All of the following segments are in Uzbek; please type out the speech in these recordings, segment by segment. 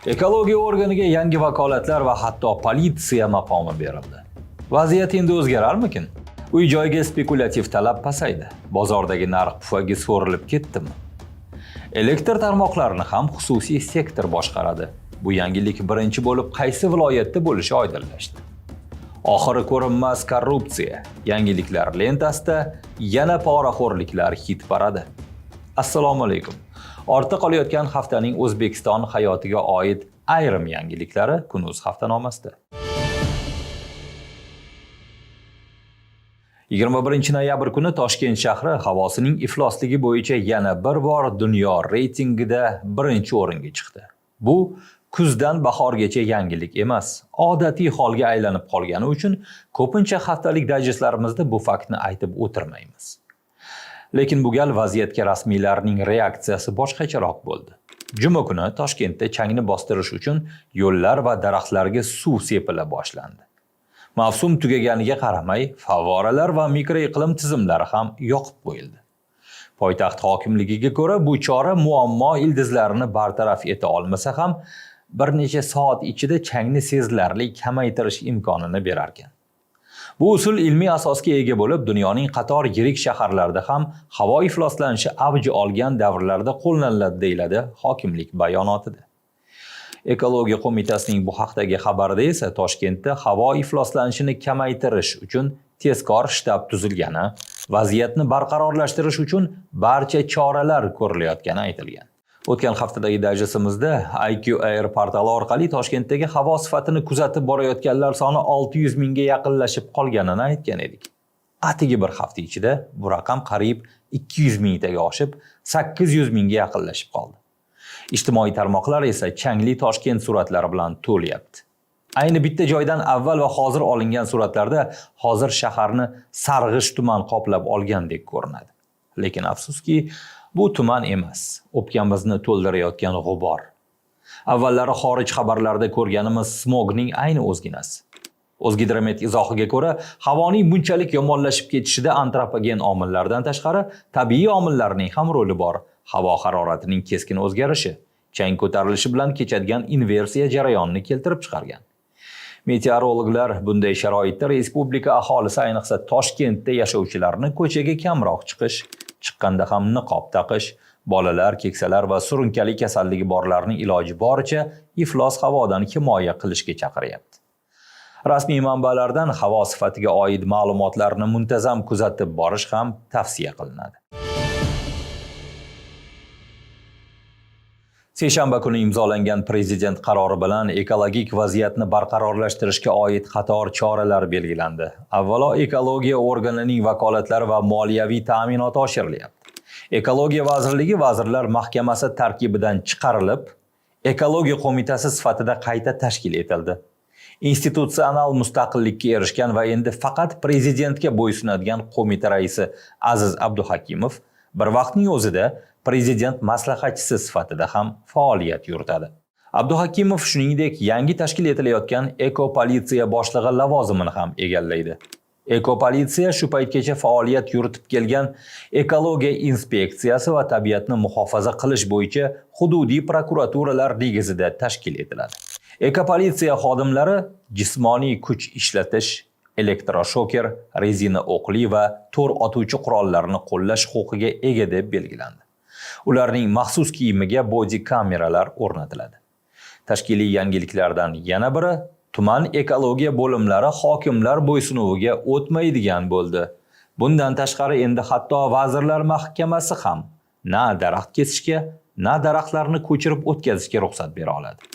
Ekologiya organiga yangi vakolatlar va hatto politsiya maqomi berildi. Vaziyat endi o'zgararmikin? Uy joyga spekulyativ talab pasaydi. Bozordagi narx pufagi so'rilib ketdimi? Elektr tarmoqlarini ham xususiy sektor boshqaradi. Bu yangilik birinchi bo'lib qaysi viloyatda bo'lishi oydinlashdi. Oxiri ko'rinmas korrupsiya. Yangiliklar lentasida yana poraxo'rliklar hit paradi. Assalomu alaykum. Ortda qolayotgan haftaning O'zbekiston hayotiga oid ayrim yangiliklari Kunuz haftanomasida. 21 noyabr kuni Toshkent shahri havosining iflosligi bo'yicha yana bir bor dunyo reytingida birinchi o'ringa chiqdi. Bu kuzdan bahorgacha yangilik emas, odatiy holga aylanib qolgani uchun ko'pincha haftalik dayjestlarimizda bu faktni aytib o'tirmaymiz. Lekin bu gal vaziyatga rasmiylarning reaksiyasi boshqacharoq bo'ldi. Juma kuni Toshkentda changni bostirish uchun yo'llar va daraxtlarga suv sepila boshlandi. Mavsum tugaganiga qaramay, favvoralar va mikroiqlim tizimlari ham yoqib qo'yildi. Poytaxt hokimligiga ko'ra, bu chora muammo ildizlarini bartaraf eta olmasa ham, bir necha soat ichida changni sezilarli kamaytirish imkonini berarkan. Bu usul ilmiy asosga ega bo'lib, dunyoning qator yirik shaharlarida ham havo ifloslanishi avj olgan davrlarda qo'llaniladi, deyiladi hokimlik bayonotida. Ekologiya qo'mitasining bu haqdagi xabarida esa Toshkentda havo ifloslanishini kamaytirish uchun tezkor shtab tuzilgani, vaziyatni barqarorlashtirish uchun barcha choralar ko'rilayotgani aytilgan. O'tgan haftadagi dayjestimizda IQ Air portali orqali Toshkentdagi havo sifatini kuzatib borayotganlar soni 600 mingga yaqinlashib qolganini aytgan edik. Atigi bir hafta ichida bu raqam qariyb 200 mingtaga oshib, 800 mingga yaqinlashib qoldi. Ijtimoiy tarmoqlar esa changli Toshkent suratlari bilan to'lyapti. Ayni bitta joydan avval va hozir olingan suratlarda hozir shaharni sarg'ish tuman qoplab olgandek ko'rinadi. Lekin afsuski, bu tuman emas, o'pkamizni to'ldirayotgan g'ubor. Avvallari xorij xabarlarida ko'rganimiz smogning ayni o'zginasi. O'zgidromet izohiga ko'ra, havoning bunchalik yomonlashib ketishida antropogen omillardan tashqari tabiiy omillarning ham roli bor. Havo haroratining keskin o'zgarishi, chang ko'tarilishi bilan kechadigan inversiya jarayonini keltirib chiqargan. Meteorologlar bunday sharoitda respublika aholisi, ayniqsa Toshkentda yashovchilarni ko'chaga kamroq chiqish, chiqqanda ham niqob taqish, bolalar, keksalar va surunkali kasalligi borlarni iloji boricha iflos havodan himoya qilishga chaqiryapti. Rasmiy manbalardan havo sifatiga oid ma'lumotlarni muntazam kuzatib borish ham tavsiya qilinadi. Seshanba kuni imzolangan prezident qarori bilan ekologik vaziyatni barqarorlashtirishga oid qator choralar belgilandi. Avvalo, ekologiya organining vakolatlari va moliyaviy ta'minoti oshirilyapti. Ekologiya vazirligi Vazirlar Mahkamasi tarkibidan chiqarilib, Ekologiya qo'mitasi sifatida qayta tashkil etildi. Institutsional mustaqillikka erishgan va endi faqat prezidentga bo'ysunadigan qo'mita raisi Aziz Abduhakimov bir vaqtning o'zida prezident maslahatchisi sifatida ham faoliyat yuritadi. Abduhakimov shuningdek yangi tashkil etilayotgan ekopolitsiya boshlig'i lavozimini ham egallaydi. Ekopolitsiya shu paytgacha faoliyat yuritib kelgan ekologiya inspeksiyasi va tabiatni muhofaza qilish bo'yicha hududiy prokuraturalar negizida tashkil etiladi. Ekopolitsiya xodimlari jismoniy kuch ishlatish, elektroshoker, rezina o'qli va to'r otuvchi qurollarni qo'llash huquqiga ega deb belgilandi. Ularning maxsus kiyimiga body kameralar o'rnatiladi. Tashkiliy yangiliklardan yana biri tuman ekologiya bo'limlari hokimlar bo'ysunuviga o'tmaydigan bo'ldi. Bundan tashqari endi hatto Vazirlar Mahkamasi ham na daraxt kesishga, na daraxtlarni ko'chirib o'tkazishga ruxsat bera oladi.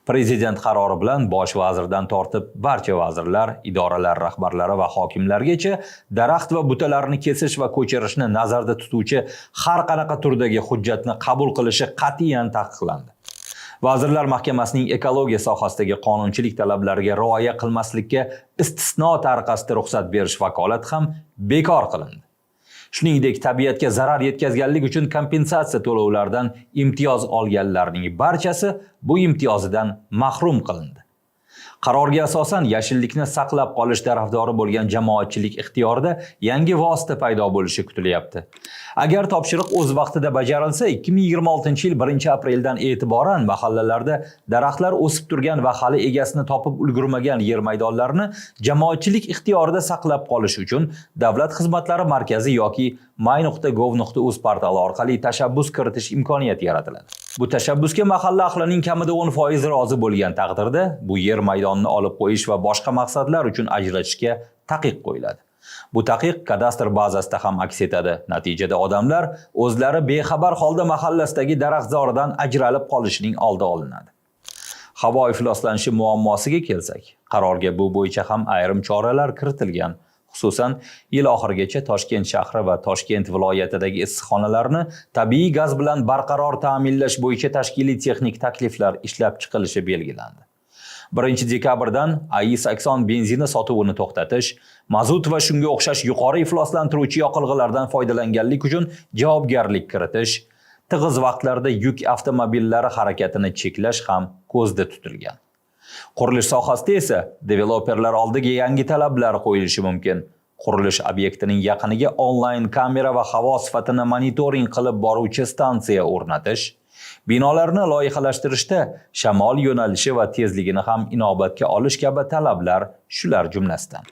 Prezident qarori bilan bosh vazirdan tortib barcha vazirlar, idoralar rahbarlari va hokimlargacha daraxt va butalarni kesish va ko'chirishni nazarda tutuvchi har qanaqa turdagi hujjatni qabul qilishi qat'iyan taqiqlandi. Vazirlar Mahkamasining ekologiya sohasidagi qonunchilik talablariga rioya qilmaslikka istisno tariqasida ruxsat berish vakolati ham bekor qilindi. Shuningdek, tabiatga zarar yetkazganlik uchun kompensatsiya to'lovlaridan imtiyoz olganlarning barchasi bu imtiyozidan mahrum qilindi. Qarorga asosan yashillikni saqlab qolish tarafdori bo'lgan jamoatchilik ixtiyorida yangi vosita paydo bo'lishi kutilyapti. Agar topshiriq o'z vaqtida bajarilsa, 2026-yil 1-apreldan e'tiboran mahallalarda daraxtlar o'sib turgan va hali egasini topib ulgurmagan yer maydonlarini jamoatchilik ixtiyorida saqlab qolish uchun Davlat xizmatlari markazi yoki my.gov.uz portali orqali tashabbus kiritish imkoniyati yaratiladi. Bu tashabbusga mahalla ahlining kamida 10% rozi bo'lgan taqdirda bu yer maydonini olib qo'yish va boshqa maqsadlar uchun ajratishga taqiq qo'yiladi. Bu taqiq kadastr bazasida ham aks etadi. Natijada odamlar o'zlari bexabar holda mahallasidagi daraxtzoridan ajralib qolishining oldi olinadi. Havo ifloslanishi muammosiga kelsak, qarorga bu bo'yicha ham ayrim choralar kiritilgan. Xususan, yil oxirigacha Toshkent shahri va Toshkent viloyatidagi issiqxonalarni tabiiy gaz bilan barqaror ta'minlash bo'yicha tashkiliy texnik takliflar ishlab chiqilishi belgilandi. 1 dekabrdan AI-80 benzini sotuvini to'xtatish, mazut va shunga o'xshash yuqori ifloslantiruvchi yoqilg'ilardan foydalanganlik uchun javobgarlik kiritish, tig'iz vaqtlarda yuk avtomobillari harakatini cheklash ham ko'zda tutilgan. Qurilish sohasida esa developerlar oldiga yangi talablar qo'yilishi mumkin. Qurilish obyektining yaqiniga onlayn kamera va havo sifatini monitoring qilib boruvchi stansiya o'rnatish, binolarni loyihalashtirishda shamol yo'nalishi va tezligini ham inobatga olish kabi talablar shular jumlasidan.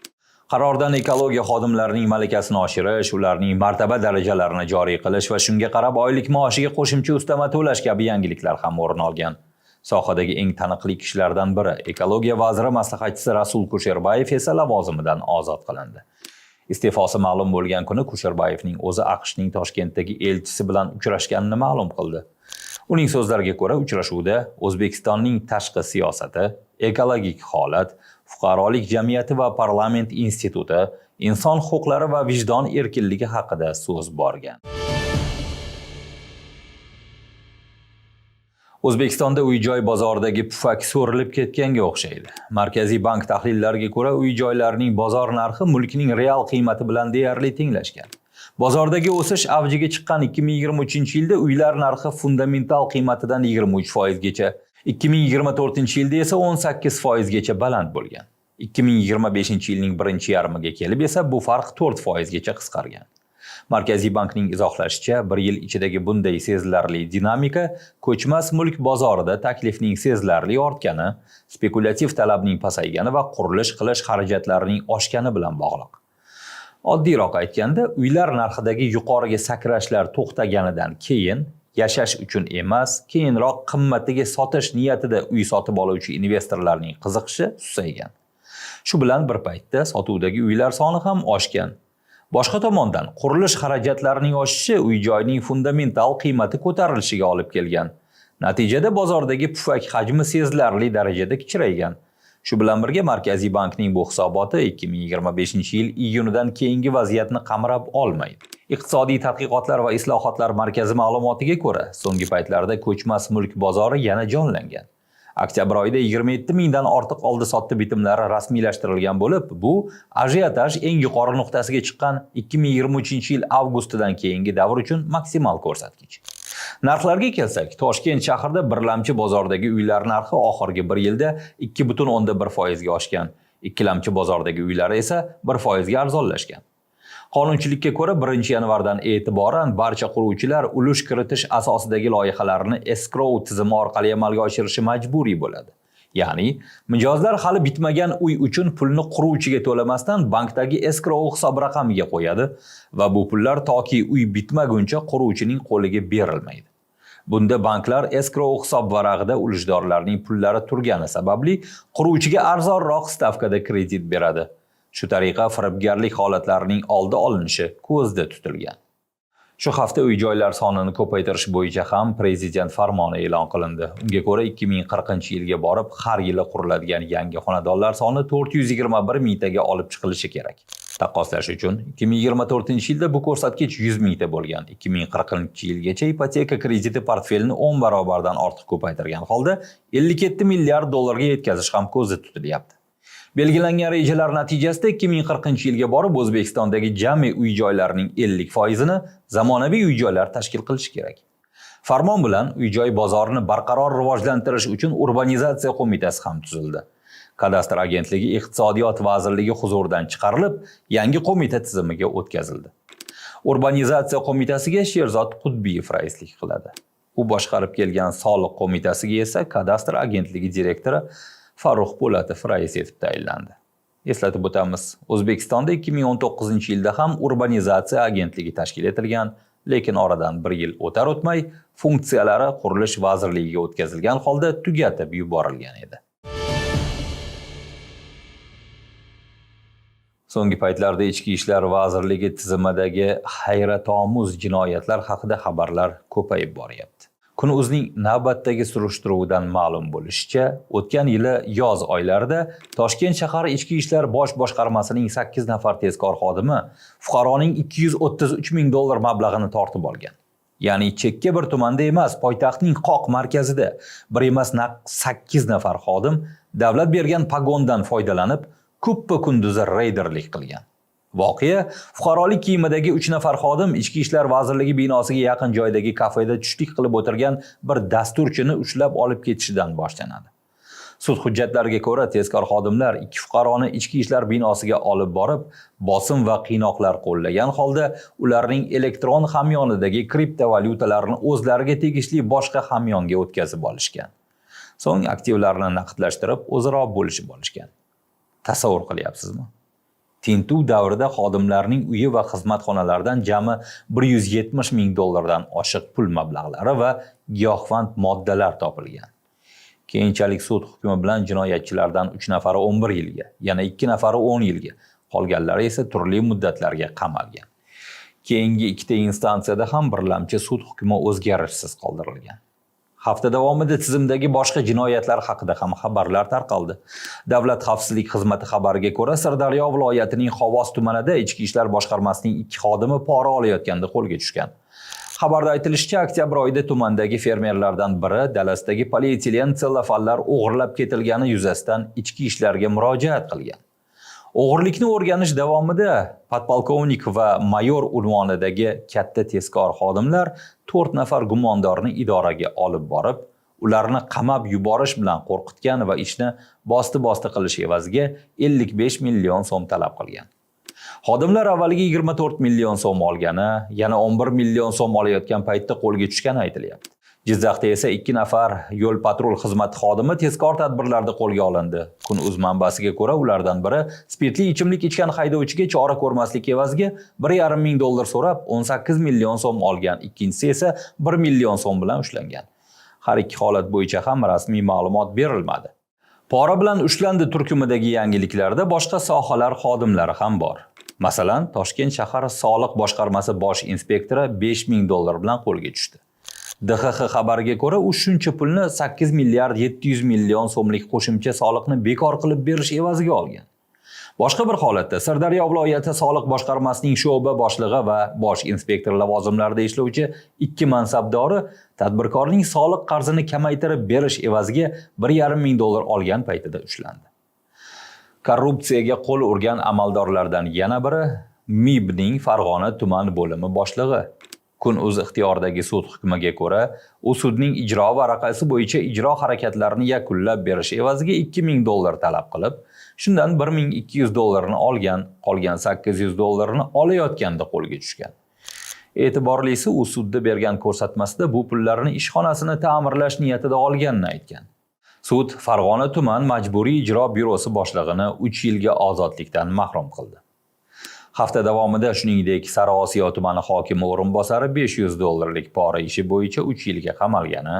Qarordan ekologiya xodimlarining malakasini oshirish, ularning martaba darajalarini joriy qilish va shunga qarab oylik maoshiga qo'shimcha ustama to'lash kabi yangiliklar ham o'rin olgan. Sohadagi eng taniqli kishilardan biri, ekologiya vaziri maslahatchisi Rasul Kusherbayev esa lavozimidan ozod qilindi. Iste'fosi ma'lum bo'lgan kuni Kusherbayevning o'zi AQShning Toshkentdagi elchisi bilan uchrashganini ma'lum qildi. Uning so'zlariga ko'ra, uchrashuvda O'zbekistonning tashqi siyosati, ekologik holat, fuqarolik jamiyati va parlament instituti, inson huquqlari va vijdon erkinligi haqida so'z borgan. O'zbekistonda uy-joy bozoridagi pufak so'rilib ketganga o'xshaydi. Markaziy bank tahlillariga ko'ra, uy-joylarning bozor narxi mulkning real qiymati bilan deyarli tenglashgan. Bozordagi o'sish avjiga chiqqan 2023-yilda uylar narxi fundamental qiymatidan 23% gacha, 2024-yilda esa 18% gacha baland bo'lgan. 2025-yilning birinchi yarmiga kelib esa bu farq 4% gacha qisqargan. Markaziy bankning izohlashicha, bir yil ichidagi bunday sezilarli dinamika ko'chmas mulk bozorida taklifning sezilarli ortgani, spekulyativ talabning pasaygani va qurilish qilish xarajatlarining oshgani bilan bog'liq. Oddiyroq aytganda, uylar narxidagi yuqoriga sakrashlar to'xtaganidan keyin yashash uchun emas, keyinroq qimmatiga sotish niyatida uy sotib oluvchi investorlarning qiziqishi susaygan. Shu bilan bir paytda sotuvdagi uylar soni ham oshgan. Boshqa tomondan, qurilish xarajatlarining oshishi uy-joyning fundamental qiymati ko'tarilishiga olib kelgan. Natijada bozordagi pufak hajmi sezilarli darajada kichraygan. Shu bilan birga Markaziy bankning bu hisoboti 2025-yil iyunidan keyingi vaziyatni qamrab olmaydi. Iqtisodiy tadqiqotlar va islohotlar markazi ma'lumotiga ko'ra, so'nggi paytlarda ko'chmas mulk bozori yana jonlangan. Oktyabr oyida 27 mingdan ortiq oldi-sotdi bitimlari rasmiylashtirilgan bo'lib, bu ajiotaj eng yuqori nuqtasiga chiqqan 2023-yil avgustidan keyingi davr uchun maksimal ko'rsatkich. Narxlarga kelsak, Toshkent shahrida birlamchi bozordagi uylar narxi oxirgi bir yilda 2,1% ga oshgan. Ikkilamchi bozordagi uylar esa 1% ga arzonlashgan. Qonunchilikka ko'ra 1-yanvardan e'tiboran barcha quruvchilar ulush kiritish asosidagi loyihalarni escrow tizimi orqali amalga oshirishi majburiy bo'ladi. Ya'ni mijozlar hali bitmagan uy uchun pulni quruvchiga to'lamasdan bankdagi escrow hisob raqamiga qo'yadi va bu pullar toki uy bitmaguncha quruvchining qo'liga berilmaydi. Bunda banklar escrow hisob varag'ida ulushdorlarning pullari turgani sababli quruvchiga arzonroq stavkada kredit beradi. Shu tariqa firibgarlik holatlarining oldi olinishi ko'zda tutilgan. Shu hafta uy-joylar sonini ko'paytirish bo'yicha ham prezident farmoni e'lon qilindi. Unga ko'ra 2040-yilga borib har yili quriladigan yangi xonadonlar soni 421 mingtaga olib chiqilishi kerak. Taqqoslash uchun 2024-yilda bu ko'rsatkich 100 mingta bo'lgan. 2040-yilgacha ipoteka krediti portfelini 10 barobardan ortiq ko'paytirgan holda 57 milliard dollarga yetkazish ham ko'zda tutilyapti. Belgilangan rejalar natijasida 2040-yilga borib O'zbekistondagi jami uy-joylarning 50%ini zamonaviy uy-joylar tashkil qilishi kerak. Farmon bilan uy-joy bozorini barqaror rivojlantirish uchun urbanizatsiya qo'mitasi ham tuzildi. Kadastr agentligi Iqtisodiyot vazirligi huzuridan chiqarilib, yangi qo'mita tizimiga o'tkazildi. Urbanizatsiya qo'mitasiga Sherzod Qutbiyev raislik qiladi. U boshqarib kelgan Soliq qo'mitasiga esa Kadastr agentligi direktori Farruh Po'latov rais etib tayinlandi. Eslatib o'tamiz, O'zbekistonda 2019-yilda ham Urbanizatsiya agentligi tashkil etilgan, lekin oradan bir yil o'tar o'tmay funksiyalari Qurilish vazirligiga o'tkazilgan holda tugatib yuborilgan edi. So'nggi paytlarda Ichki ishlar vazirligi tizimidagi hayratomuz jinoyatlar haqida xabarlar ko'payib boryapti. Kun.uzning navbatdagi surishtiruvidan ma'lum bo'lishicha, o'tgan yili yoz oylarida Toshkent shahar Ichki ishlar bosh boshqarmasining 8 nafar tezkor xodimi fuqaroning 233 ming dollar mablag'ini tortib olgan. Ya'ni chekka bir tumanda emas, poytaxtning qoq markazida bir emas, naq 8 nafar xodim davlat bergan pogondan foydalanib, kuppa kunduzi reyderlik qilgan. Voqea fuqarolik kiyimidagi 3 nafar xodim Ichki ishlar vazirligi binosiga yaqin joydagi kafeda tushlik qilib o'tirgan bir dasturchini ushlab olib ketishidan boshlanadi. Sud hujjatlariga ko'ra, tezkor xodimlar 2 fuqaroni Ichki ishlar binosiga olib borib, bosim va qiynoqlar qo'llagan holda ularning elektron hamyonidagi kriptovalyutalarni o'zlariga tegishli boshqa hamyonga o'tkazib olishgan. So'ng aktivlarni naqdlashtirib, o'zaro bo'lishib olishgan. Tasavvur qilyapsizmi? Tintuv davrida xodimlarning uyi va xizmat xonalaridan jami 170 ming dollardan oshiq pul mablag'lari va giyohvand moddalar topilgan. Keyinchalik sud hukmi bilan jinoyatchilardan 3 nafari 11 yilga, yana 2 nafari 10 yilga, qolganlari esa turli muddatlarga qamalgan. Keyingi ikkita instansiyada ham birlamchi sud hukmi o'zgarishsiz qoldirilgan. Hafta davomida tizimdagi boshqa jinoyatlar haqida ham xabarlar tarqaldi. Davlat xavfsizlik xizmati xabariga ko'ra, Sirdaryo viloyatining Xovos tumanida Ichki ishlar boshqarmasining 2 xodimi pora olayotganda qo'lga tushgan. Xabarda aytilishicha, oktyabr oyida tumandagi fermerlardan biri dalasidagi polietilen sellofanlar o'g'irlab ketilgani yuzasidan ichki ishlarga murojaat qilgan. O'g'irlikni o'rganish davomida podpolkovnik va mayor unvonidagi katta tezkor xodimlar 4 nafar gumondorni idoraga olib borib, ularni qamab yuborish bilan qo'rqitgan va ishni bosti-bosti qilish evaziga 55 million so'm talab qilgan. Xodimlar avvaliga 24 million so'm olgani, yana 11 million so'm olayotgan paytda qo'lga tushgani aytilyapti. Jizzaxda esa 2 nafar yo'l patrul xizmati xodimi tezkor tadbirlarda qo'lga olindi. Kun.uz manbasiga ko'ra, ulardan biri spirtli ichimlik ichgan haydovchiga chora ko'rmaslik evaziga 1,5 ming dollar so'rab 18 million so'm olgan, ikkinchisi esa 1 million so'm bilan ushlangan. Har ikki holat bo'yicha ham rasmiy ma'lumot berilmadi. Pora bilan ushlandi turkumidagi yangiliklarda boshqa sohalar xodimlari ham bor. Masalan, Toshkent shahar soliq boshqarmasi bosh inspektori 5 ming dollar bilan qo'lga tushdi. DXX xabariga ko'ra, u shuncha pulni 8 milliard 700 million so'mlik qo'shimcha soliqni bekor qilib berish evaziga olgan. Boshqa bir holatda Sirdaryo viloyati soliq boshqarmasining sho'ba boshlig'i va bosh inspektor lavozimlarida ishlovchi 2 mansabdori tadbirkorning soliq qarzini kamaytirib berish evaziga 1,5 ming dollar olgan paytida ushlandi. Korrupsiyaga qo'l urgan amaldorlardan yana biri MIBning Farg'ona tuman bo'limi boshlig'i. Kun.uz ixtiyoridagi sud hukmiga ko'ra, u sudning ijro varaqasi bo'yicha ijro harakatlarini yakunlab berish evaziga 2 ming dollar talab qilib, shundan 1200 dollarni olgan, qolgan 800 dollarni olayotganda qo'lga tushgan. E'tiborlisi, u sudda bergan ko'rsatmasida bu pullarni ishxonasini ta'mirlash niyatida olganini aytgan. Sud Farg'ona tuman majburiy ijro byurosi boshlig'ini 3 yilga ozodlikdan mahrum qildi. Hafta davomida shuningdek Sariosiyo tumani hokimi o'rinbosari 500 dollarlik pora ishi bo'yicha 3 yilga qamalgani,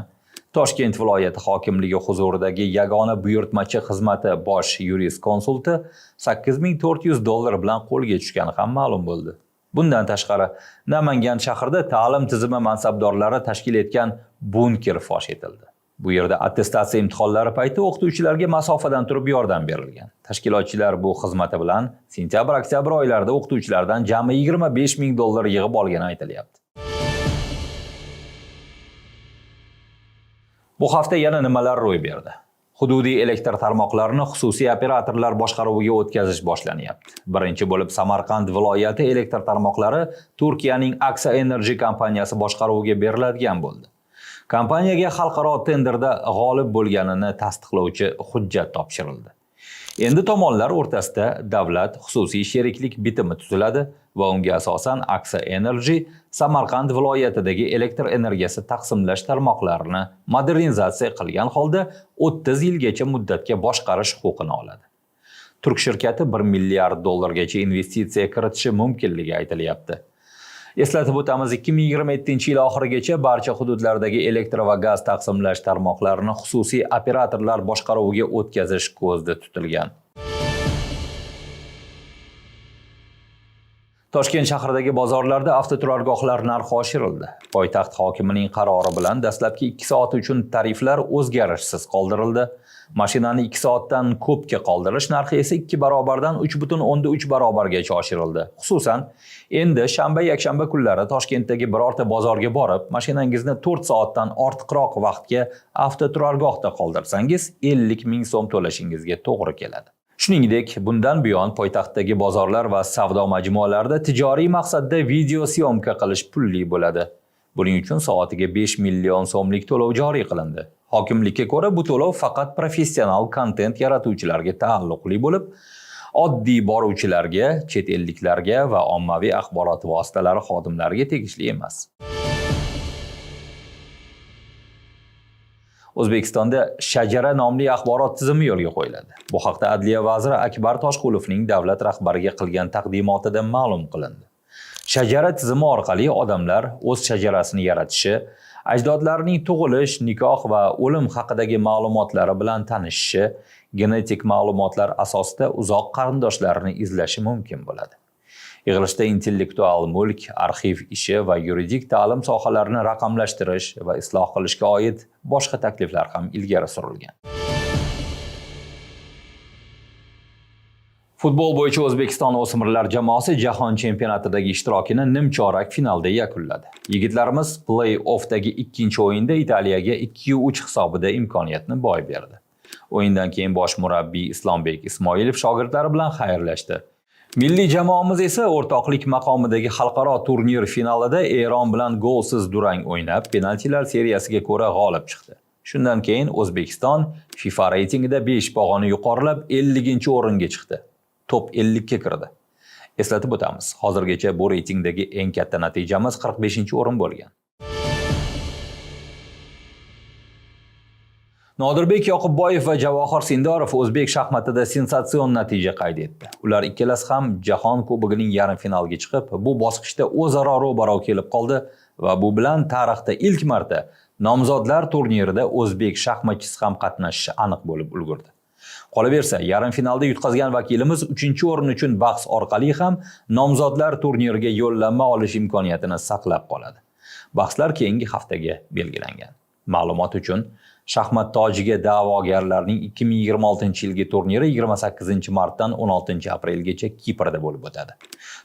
Toshkent viloyati hokimligi huzuridagi yagona buyurtmachi xizmati bosh yurist konsulti 8400 dollar bilan qo'lga tushgani ham ma'lum bo'ldi. Bundan tashqari, Namangan shahrida ta'lim tizimi mansabdorlari tashkil etgan bunker fosh etildi. Bu yerda attestatsiya imtihonlari payti o'qituvchilarga masofadan turib yordam berilgan. Tashkilotchilar bu xizmati bilan sentyabr-oktyabr oylarida o'qituvchilardan jami 25 ming dollar yig'ib olgani aytilyapti. Bu hafta yana nimalar ro'y berdi? Hududiy elektr tarmoqlarini xususiy operatorlar boshqaruviga o'tkazish boshlanyapti. Birinchi bo'lib Samarqand viloyati elektr tarmoqlari Turkiyaning Aksa Energy kompaniyasi boshqaruviga beriladigan bo'ldi. Kompaniyaga xalqaro tenderda g'olib bo'lganini tasdiqlovchi hujjat topshirildi. Endi tomonlar o'rtasida davlat xususiy sheriklik bitimi tuziladi va unga asosan Aksa Energy Samarqand viloyatidagi elektr energiyasi taqsimlash tarmoqlarini modernizatsiya qilgan holda 30 yilgacha muddatga boshqarish huquqini oladi. Turk shirkati 1 milliard dollargacha investitsiya kiritishi mumkinligi aytilyapti. Eslatib o'tamiz, 2027-yil oxirigacha barcha hududlardagi elektr va gaz taqsimlash tarmoqlarini xususiy operatorlar boshqaruviga o'tkazish ko'zda tutilgan. Toshkent shahridagi bozorlarda avtoturargohlar narxi oshirildi. Poytaxt hokimining qarori bilan dastlabki 2 soat uchun tariflar o'zgarishsiz qoldirildi. Mashinani 2 soatdan ko'pga qoldirish narxi esa 2 barobardan 3,3 barobargacha oshirildi. Xususan, endi shanba, yakshanba kunlari Toshkentdagi birorta bozorga borib, mashinangizni 4 soatdan ortiqroq vaqtga avtoturargohda qoldirsangiz, 50 ming so'm to'lashingizga to'g'ri keladi. Shuningdek, bundan buyon poytaxtdagi bozorlar va savdo majmualarida tijoriy maqsadda video syomka qilish pulli bo'ladi. Buning uchun soatiga 5 million so'mlik to'lov joriy qilindi. Hokimlikka ko'ra, bu to'lov faqat professional kontent yaratuvchilarga taalluqli bo'lib, oddiy boruvchilarga, chet elliklarga va ommaviy axborot vositalari xodimlariga tegishli emas. O'zbekistonda Shajara nomli axborot tizimi yo'lga qo'yiladi. Bu haqda Adliya vaziri Akbar Toshqulovning davlat rahbariga qilgan taqdimotida ma'lum qilindi. Shajara tizimi orqali odamlar o'z shajarasini yaratishi, ajdodlarining tug'ilish, nikoh va o'lim haqidagi ma'lumotlari bilan tanishishi, genetik ma'lumotlar asosida uzoq qarindoshlarini izlashi mumkin bo'ladi. Yig'ilishda intellektual mulk, arxiv ishi va yuridik ta'lim sohalarini raqamlashtirish va isloh qilishga oid boshqa takliflar ham ilgari surilgan. Futbol bo'yicha O'zbekiston o'smirlar jamoasi jahon chempionatidagi ishtirokini nimchorak finalda yakunladi. Yigitlarimiz play-offdagi ikkinchi o'yinda Italiyaga 2-3 hisobida imkoniyatni boy berdi. O'yindan keyin bosh murabbiy Islombek Ismoilov shogirdlari bilan xayrlashdi. Milliy jamoamiz esa o'rtoqlik maqomidagi xalqaro turnir finalida Eron bilan golsiz durang o'ynab, penaltilar seriyasiga ko'ra g'olib chiqdi. Shundan keyin O'zbekiston FIFA reytingida 5 pog'ona yuqorilab 50-o'ringa chiqdi. Top 50 ga kirdi. Eslatib o'tamiz, hozirgacha bu reytingdagi eng katta natijamiz 45-o'rin bo'lgan. Nodirbek Yoqubboyev va Javohir Sindorov o'zbek shaxmatida sensatsion natija qayd etdi. Ular ikkalasi ham Jahon Kubogining yarim finaliga chiqib, bu bosqichda o'zaro ro'baro kelib qoldi va bu bilan tarixda ilk marta nomzodlar turnirida o'zbek shaxmatchisi ham qatnashishi aniq bo'lib ulgurdi. Qolaversa, yarim finalda yutqazgan vakilimiz 3-o'rin uchun bahs orqali ham nomzodlar turniriga yo'llanma olish imkoniyatini saqlab qoladi. Bahslar keyingi haftaga belgilangan. Ma'lumot uchun, shaxmat tojiga da'vogarlarning 2026-yilgi turniri 28 martdan 16 aprelgacha Kiprda bo'lib o'tadi.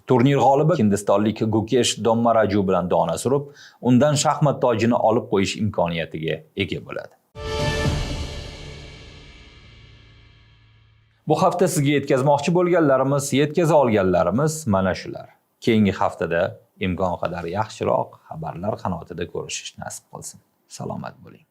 Turnir g'olibi hindistonlik Gukesh Dommaraju bilan dona surib, undan shaxmat tojini olib qo'yish imkoniyatiga ega bo'ladi. Bu hafta sizga yetkazmoqchi bo'lganlarimiz, yetkaza olganlarimiz mana shular. Keyingi haftada imkon qadar yaxshiroq xabarlar qanotida ko'rishish nasib qilsin. Salomat bo'ling.